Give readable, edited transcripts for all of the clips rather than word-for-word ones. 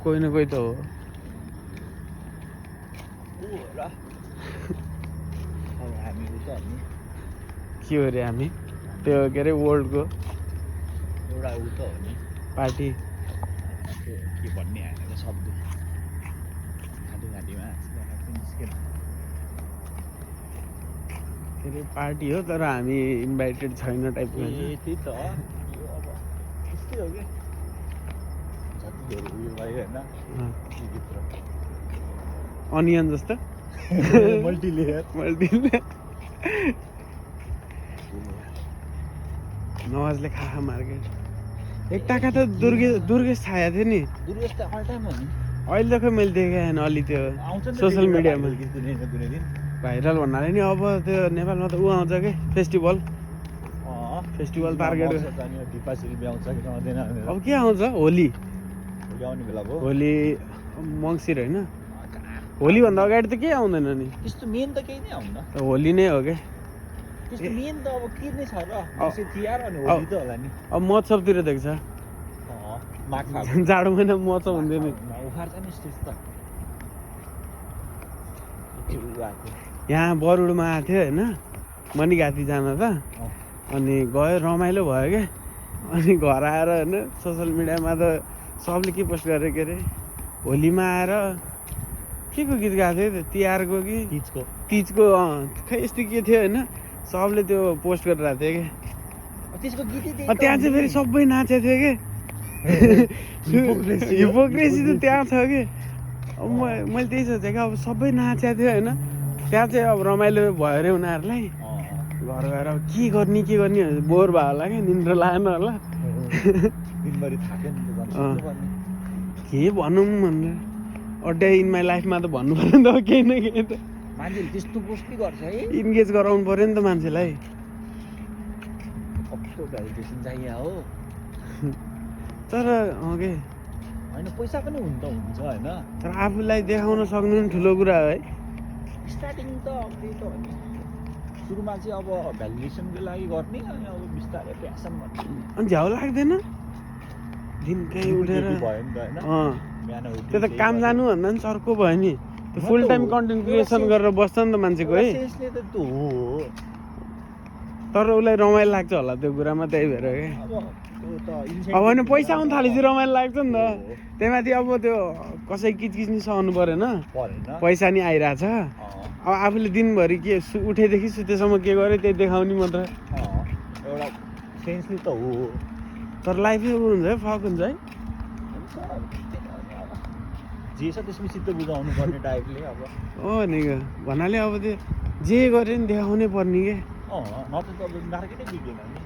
कोही न कोही त हो के हो रे हामी त्यो के अरे वर्ल्डको एउटा उ त हो नि पार्टी के भन्ने हानेको शब्द घाँटीमा के अरे पार्टी हो तर हामी इन्भाइटेड छैन टाइपको त्यही त अब त्यस्तै हो कि जति धेरै उयो भयो होइन अनियन जस्तो मल्टिलेयर नवाजले खा मार्केट एकटाका त दुर्गेश छाया थियो नि दुर्गेश त अल टाइम हो नि अहिले त खै मैले देखेँ होइन अलि त्यो सोसियल मिडियामा भाइरल भन्नाले नि अब त्यो नेपालमा त ऊ आउँछ कि फेस्टिभल टार्गेट अब के आउँछ होली होली मङ्सिर होइन होलीभन्दा अगाडि त केही आउँदैन नि त्यस्तो मेन त केही नै आउँदैन होली नै हो क्या त्यस्तो मेन त अब के नै छ र तिहार अनि होली त होला नि अब महोत्सवतिर देख्छ जाडो महिना महोत्सव हुँदैन उखार्छ नि स्टेज त यहाँ बरुडमा आएको थियो होइन मणिघाटी जान त अनि गयो रमाइलो भयो क्या अनि घर आएर होइन सोसियल मिडियामा त सबले के पोस्ट गरे के अरे होलीमा आएर के को गीत गाएको थियो तिहारको कि तिजको खै यस्तो के थियो होइन सबले त्यो पोस्ट गरिरहेको थियो त्यसको गीत त्यहाँ चाहिँ फेरि सबै नाचेको थियो कि हिपोक्रेसी त त्यहाँ छ कि अब मैले त्यही सोचेँ कि अब सबै नाचेको थियो होइन त्यहाँ चाहिँ अब रमाइलो भयो अरे उनीहरूलाई घर गएर अब के गर्ने बोर भयो होला क्या निन्द्रा लागेन होला के भनौँ भनेर अ डे इन माई लाइफमा त भन्नु पऱ्यो नि त केही न केही त मान्छेले त्यस्तो पोस्ट गर्छ है इन्गेज गराउनु पऱ्यो नि त मान्छेलाई हो तर के होइन पैसा पनि हुन्छ होइन तर आफूलाई देखाउन सक्नु नि ठुलो कुरा हो है स्टार्टिङ त अब त्यही त हो नि सुरुमा चाहिँ अब भ्यालिडेसनको लागि गर्ने अनि अब बिस्तारै प्यासन भन्ने अनि झ्याउ लाग्दैन दिनकै उठेर त्यो त काम जानु भन्दा नि चर्को भयो नि त्यो फुल टाइम कन्टेन्ट क्रिएसन गरेर बस्छ नि त मान्छेको है तर उसलाई रमाइलो लाग्छ होला त्यो कुरामा त्यही भएर क्या अब होइन पैसा आउनु थालेपछि रमाइलो लाग्छ नि त त्यही माथि अब त्यो कसै किचकिच नि सहनु परेन पैसा नि आइरहेछ अब आफूले दिनभरि के उठेदेखि सुतेसम्म के गर्यो त्यही देखाउने मात्र एउटा सेन्सले त हो तर लाइफै हुन्छ है फक हुन्छ है जे छ त्यसमा चित्त बुझाउनु पर्ने टाइपले अब हो नि भन्नाले अब त्यो जे गरे नि देखाउनै पर्ने के नत्र त अब मार्केटै बिग्रेन नि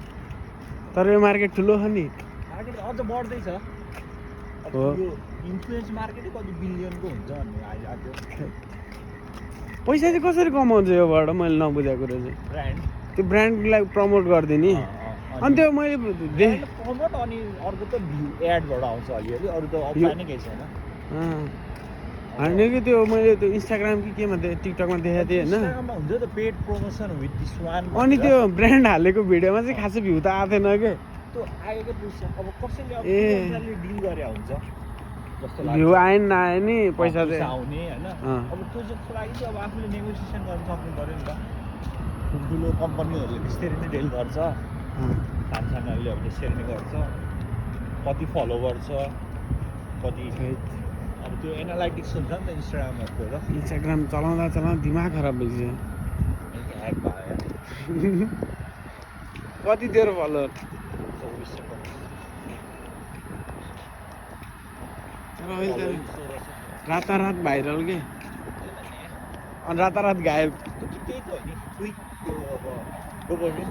तर यो मार्केट ठुलो छ नि मार्केट अझ बढ्दैछ हो इन्फ्लुएन्स मार्केटै कति बिलियनको हुन्छ भन्ने आज पैसा चाहिँ कसरी कमाउँछ योबाट मैले नबुझेको कुरो चाहिँ त्यो ब्रान्डलाई प्रमोट गरिदिने अनि त्यो मैले प्रमोट अनि अर्को त एडबाट आउँछ अलिअलि अरू त अफलाइनै केही छैन होइन कि त्यो मैले त्यो इन्स्टाग्राम कि केमा टिकटकमा देखाएको थिएँ होइन हुन्छ त paid promotion with this one अनि त्यो ब्रान्ड हालेको भिडियोमा चाहिँ खासै भ्यू त आएको थिएन के त्यो आएको पैसा अब कसैले अब डिल गरे हुन्छ जस्तो भ्यू आएन नआए नि पैसा चाहिँ आउने होइन अब त्यो जस्तो लागि चाहिँ अब आफूले नेगोसिएसन गर्न सक्नु पऱ्यो नि त ठुल्ठुलो कम्पनीहरूले त्यसरी नै डिल गर्छ सानसानोहरूले अब त्यसरी नै गर्छ कति फलोवर छ कति अब त्यो एनालाइटिक्स हुन्छ नि त इन्स्टाग्रामहरूको र इन्स्टाग्राम चलाउँदा दिमाग खराब भइसक्यो ह्याक भयो कति तेरो फलोवर 2400 रातारात भाइरल के अनि रातारात गायब त्यही त हो नि क्विक त्यो अब डोपामिन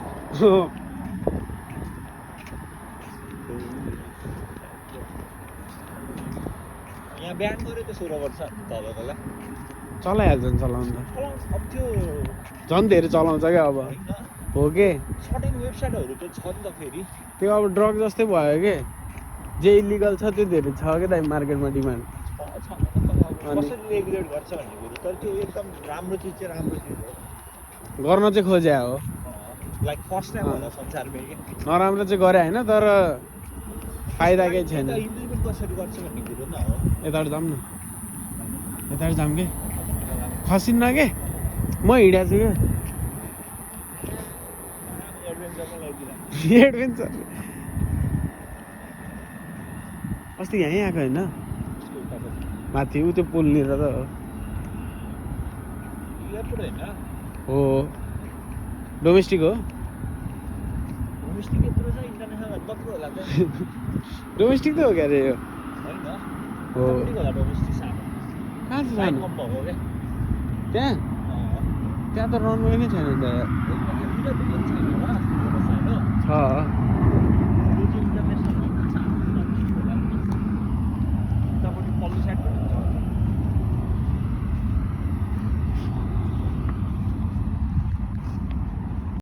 यहाँ बिहान गऱ्यो त 16 वर्ष तपाईँकोलाई चलाइहाल्छ नि चलाउनु त अब त्यो झन् धेरै चलाउँछ क्या अब हो के सर्टेन वेबसाइटहरू त छ नि त फेरि त्यो अब ड्रग जस्तै भयो के जे इलिगल छ त्यो धेरै छ क्या दाइ मार्केटमा डिमान्ड कसरी रेगुलेट गर्छ भन्ने कुरो तर त्यो एकदम राम्रो चिज चाहिँ राम्रो चिज हो गर्न चाहिँ खोजे हो लाइक फर्स्ट टाइम होला संसारमै के नराम्रो चाहिँ गरे होइन तर फाइदा केही छैन इम्प्लिमेन्ट कसरी गर्छ भन्ने कुरो न हो यताबाट जाऊँ न यताबाट जाऊँ के खसिन्न के म हिँडेको छु क्या एडभेन्चर अस्ति यहीँ आएको होइन माथि ऊ त्यो पुलनिर त हो डोमेस्टिक हो डोमेस्टिक त हो क्या अरे यो हो कहाँ छ जानु त्यहाँ त्यहाँ त रनवे नै छैन त